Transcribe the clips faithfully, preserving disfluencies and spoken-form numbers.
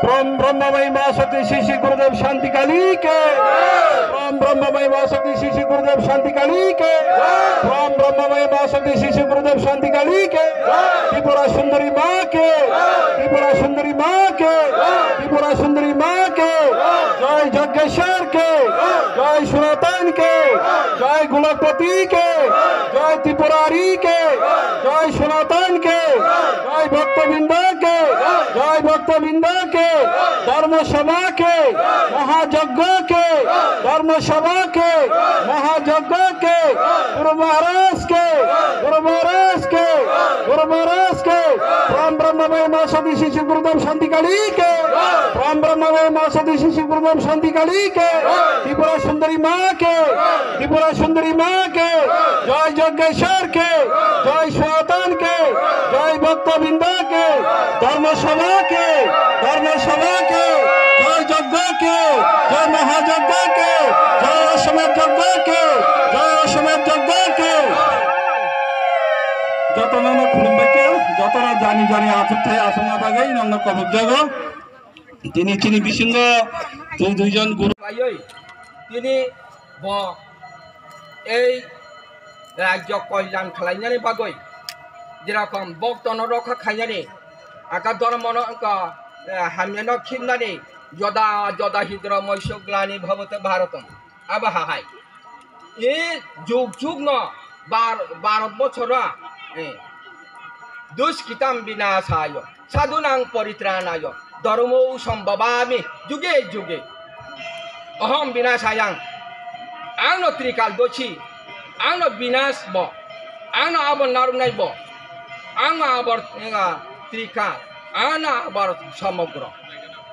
Prom Brahma Mai Ma Shakti Shri Shri Gurudev Shanti Kali ke. Prom Brahma Mai Ma Shakti Shri Shri Gurudev Shanti Kali ke. Prom Brahma Mai Ma Shakti Shri Shri Gurudev Shanti Kali ke. Tripura Sundari Ma ke. Tripura Sundari Ma ke. Tripura Sundari Ma ke. Jai Jaggeshwar ke. Jai Sanatan ke. Jai Golokpati ke. Jai Tripurari ke. Jai Sanatan ke. Jai Bhakta Brinda ke. Jai Bhakta Brinda ke. Dharma Sabha ke. Mahayagya ke. Dharma Sabha ke. Mahayagya ke. Guru Maharaj ke. Guru Maharaj ke. Guru Maharaj ke. Prom Brahma Mai Ma Shakti Shri Shri Gurudev Shanti Kali ke. Prom Brahma Mai Ma Shakti Shri Shri Gurudev Shanti Kali ke. Tripura Sundari Ma ke. Tripura Sundari Ma ke. Jai Jaggeshwar ke. Jai Sanatan ke. Jai Bhakta Brinda ke. Dharma Sabha ke. Dharma Sabha ke. Jai Jagga ke. Jai Mahajagga ke. Jai Ashwamedh Jagga ke. Jai Ashwamedh Jagga ke. Joto nono khulumbai khe, joto no jani jani achuk thai achukna bagwi nokno kobok jago. Tini chini bisingo twi duijon guru. Khlaiwi tini bo ei rajyo kolyan khlainani bagwi jerokom boktono rokha khainani aka dhormono wngkha, eh, hamyano khibnani joda joda hidro moiso glani bhavate bharotam. Abo hahai. E jug jug no bar-, barot bochor no, e, duskitam binasayo, sadhunang poritranayo, dharmo sambhavami juge juge. Aham binasayang, ang no trikal dosi, ang no binas bo, ang no abo narumnai bo, ang no abo, e, trikal, ang no abo somogro.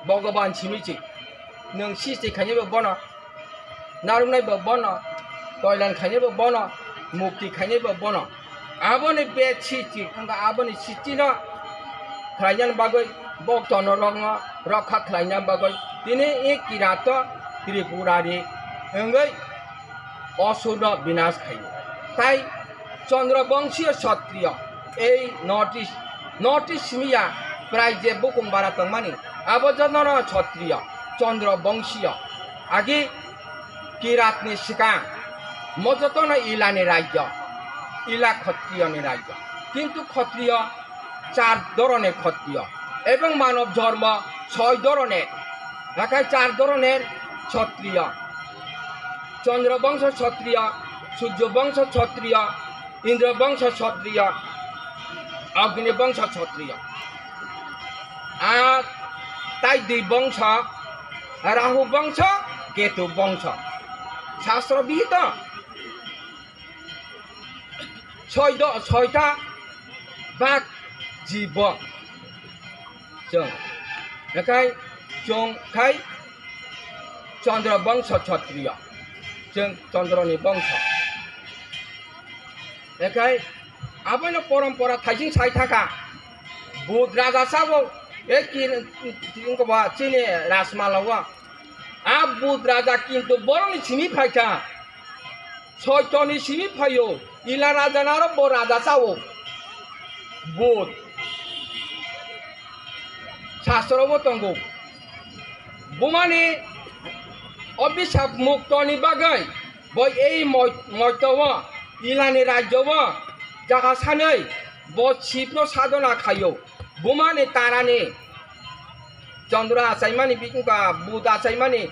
Bhogoban simichi, nwng sisti khainai bo bono. Narwknai bo bono, koilan khainai bo bono, mukti khainai bo bono. Aboni be siti, wngkha aboni sitino khlainani bagwi, boktono rokno rokha khlaina bagwi, tini i kirato Tripurari wngwi osurno binas khaio. Tai Chandra Bongsiyo Kshatriyo ei North East, North East simiya prai je bukung bara tongmani, abo jotono Kshatriyo, Chandra Bongsiyo. Agi Kiratni swkang, mo jotono Ilani rajyo, Ila Kshatriyoni rajyo. Kintu Kshatriyo char dhoroner Kshatriyo, ebong manob dhormo soi dhoroner, hakai char dhoroner Kshatriyo. Chandra Bongso Kshatriyo, Surjo Bongso Kshatriyo, Indra Bongso Kshatriyo, Agni Bongso Kshatriyo. A tai dui bongso, Rahu Bongso, Ketu Bongso. Shastro bihito. Soido-, soita bak jibo. Chwng. Ekai chwng khai Chandra Bongso Kshatriyo. Chwng Chandrani bongso. Ekai abono porompora thaising sai thaka. Budh raja sabo, e ki, ki, wngkha ba chini Rajmala o. A Budh raja kintu borokni simi phaikha. Soitoni simi phaio. Ila raja naro bo raja sao. Budh. Shastro bo tongo. Bumani obisap muktoni bagwi bo ei moi-, moito o, Ilani rajyo o jaga sanwi bo Shivno sadhana khaio. Bumani tarani Chandra achaimani, bikungka Budh achaimani,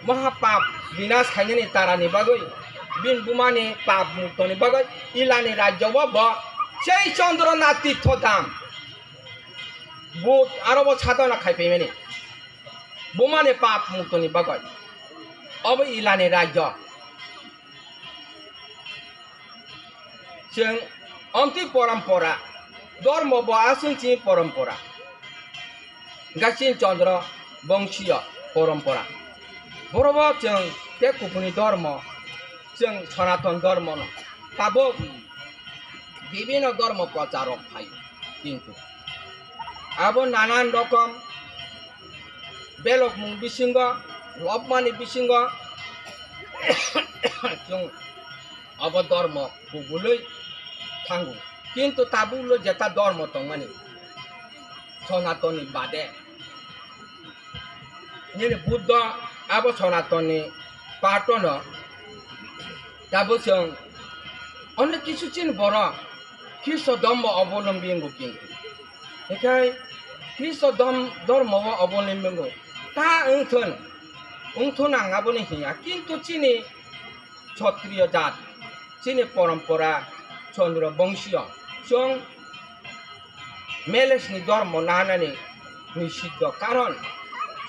maha pap binas khainani tarani bagwi, bini bumani pap muktoni bagwi Ilani rajyo o bo sei Chandranath Tirtho dam. Budh aro bo sadhana khaipaimani. Bumani pap muktoni bagwi. Obo Ilani rajyo. Chwng Omtwi porompora, dormo bo aswng chini porompora. Hwnkhe chini Chandra bongsiyo porompora. Borobo chwng tei kubuni dormo, chwng Sanatan dormono. Tabuk bibhinno dormo procharok phaio, kintu abo nanan rokom belokmung bisingo, lobmani bisingo chwng abo dormo kubulwi thango. Kintu tabuklo jeta dormo tongmani Sanatani bade. Nini Buddha abo Sanatani part no tabuk chwng onek kisu chini borok Khristo dormo obolombi wngo kintu. Hinkhe Khristo dom-, dormo o obolombi wngo. Ta wngthun, wngthun ang aboni hiya. Kintu chini Kshatriya jat, chini porompora Chandra bongsiyo chwng melesni dormo nanani nisiddo, karon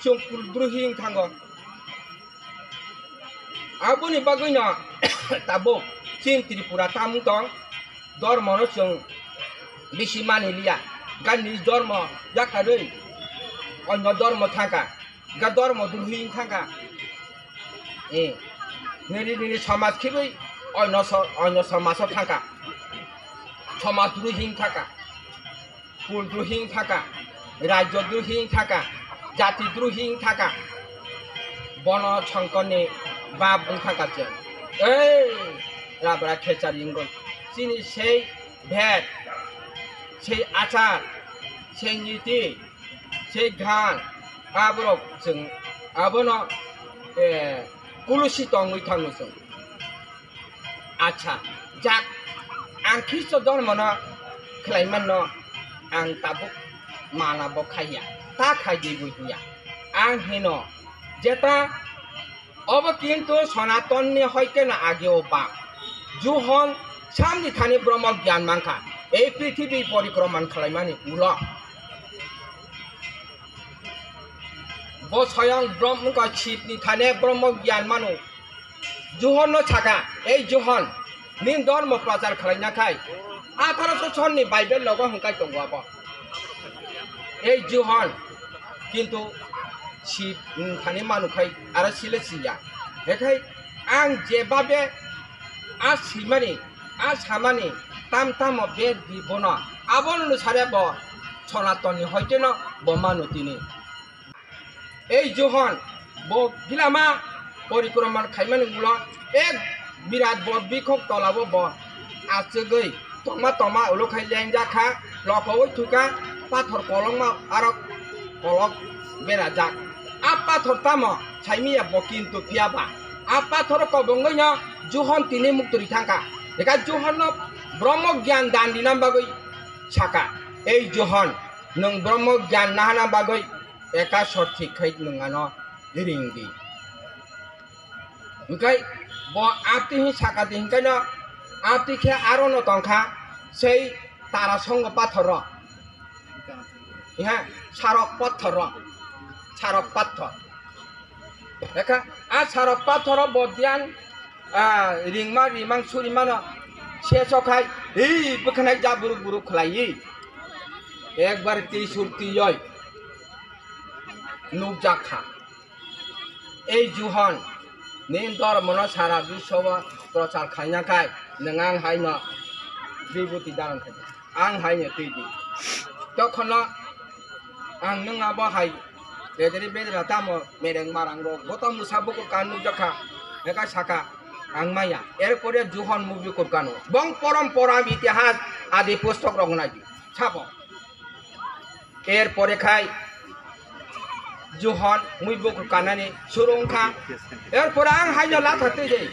chwng kuldruhi wng thango. Aboni bagwino tabuk chini Tripura tamung tong, dormono chwng bisi mani liya, gani dormo yakarwi onno dormo thangkha. Ga dormo druhi wng thangkha. Eh, nini, nini somaj khibwi oino so-, oino somajo thangkha. Somaj druhi wng thangkha. Kul druhi wng thangkha. Rajyo druhi wng thangkha. Jati druhi wng thangkha. Bono songkorni bab wng thangkha chwng. Ei, rabra khechari wngwi. Chini sei bhed, sei achar, sei niti, sei gan, aborok chwng abono, eh, kulusi tongwi thango chwng. Acha, jak, ang Khristo dormono khlaimanno ang tabuk mana bo khaiya, ta khai di bo hiya. Ang hino, jeta Obo kintu Sanatonni hoiteno ageo ba. Johon samni thani Brahmo gyan mankha, ei prithibi porikromon khlaimani ulo. Bo soyong Brahmo wngkha, Shivni thani Brahmo gyan mano. Johonno sakha, "Ei Johon, nini dormo prochar khlaina khai atharo sonni Bible logo hwnkhai tongo abo." Ei Johon, kintu si, mm, thani manu khai aro sile siya. Hekhai ang je babe a simani, a samani tam tamo be di bono, abono sare bo Sanatonni hoiteno bo manu tini. Ei Johon, bo gilama porikromon khaimani ulo ek birat bo bikhok tolao bo achugwi tongma tongma ulo khai lengjak kha, lokoui thwikha pathor kolokma aro kolok berajak. A pathor tamo saimiya bo kintu phiyaba a pathoro kobongwino Johon tini muktwi thangkha. Eka Johonno Brahmo gyan dan rina bagwi sakha, "Ei Johon, nwng Brahmo gyan nahana bagwi eka sothik khai nwng ano ring di." Hwnkhe bo apti hin sakha di, hwnkhe no apti khe aro no tongkha sei Tara Songo pathor ro. Iha sarok pathor ro, sarok pathor. Ekha a sarok pathor ro bo diyan, a, ringma rimang surimano seso khai, hi bwkhanai ja buruk buruk khlai, ekbar twi sur twi oi nukjak kha. Ei Johon, nini dormono sara biswo prochar khaina khai, nwng ang haino bibuti dalan khai, ang haino twi di. Tokhono ang nwng abo hai bedri bedra tamo mereng marang rok, boto mwsa bukur kan nukjak kha, eka saka ang maya. Erpore Johon mubi kurkano, bong porom poram itihas adi pustok rok nai di, sabo. Er pore khai Johon mui bukur kanani suru wngkha. Er pore ang haino latha twi de.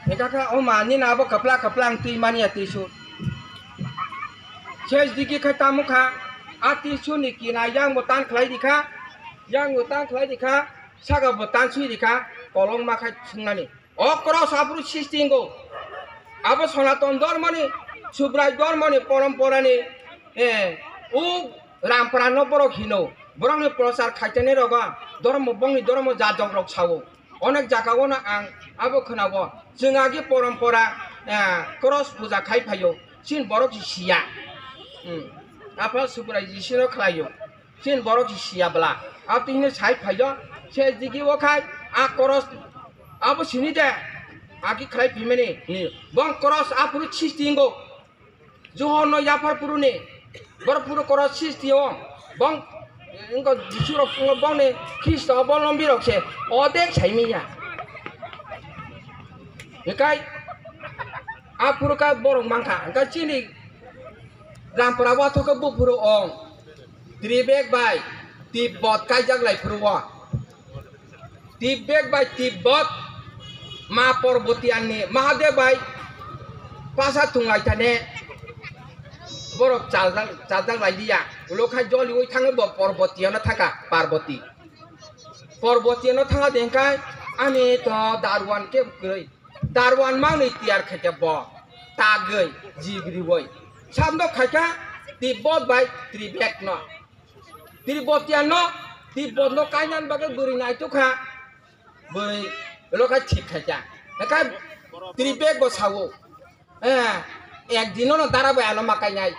Ekha kha o ma nini abo kwpla kwpla ang twi mani ya twi su. Ses digi khai tamo kha. A twi su ni kina yang bo tan khlai di kha. Yang bo tan khlai di kha. Saka bo tan sui di kha. Kolong ma khai sungnani. O cross aphuru sisti wngo. Abo Sanatan Dharmani, Subrai Dharmani poromporani, eh, o Rampra no borok hino. Borokni prochar khaitani rogo, dhormo, bongni dhormo jajok rok sao. Onek jaga o no ang abo khwnao. Chwng agi porompora, ah, cross puja khai phaio, chini borok si siya. Hmm. Apha Subrai Jisuro khlaio, chini borok si siya bwla. Abtwi hino sai phaio, se digi o khai, a cross abo sini de, aki khlai pimani, ni. Bong cross aphuru sisti ingo. Johonno yaphar phuruni, borok phuru koro sisti o, bong, wngkha Jisurok, wngkha bongni Khristo obolombi rok se odek saimiya. Hikai aphuru ka borok mankha, hikai chini Rampura wathoka buphuru ong, Tribek bai Tibbot kaijak lai phuru o. Tibek bai Tibbot, ma Parvatiyanni Mahadev bai pasa thunglai thane borok chaljak, chaljak lai liya. Ulo khai joliui thango bo Parvatiyano thangkha, Parvati. Parvatiyano thangkha de hwnkhe ani to Darwan khe kwrwi. Darwan manwi tiyar khaikhe bo tagwi, jigriui. Samno khaikha Tibbot bai Tribekno. Tibbotiyano, Tibbotno kainani bagwi bwrwi naitukha, bwrwi lokai thik khaikha. Ekha Tribek bo sao, eh, ek dinono dara bai ano ma kainai.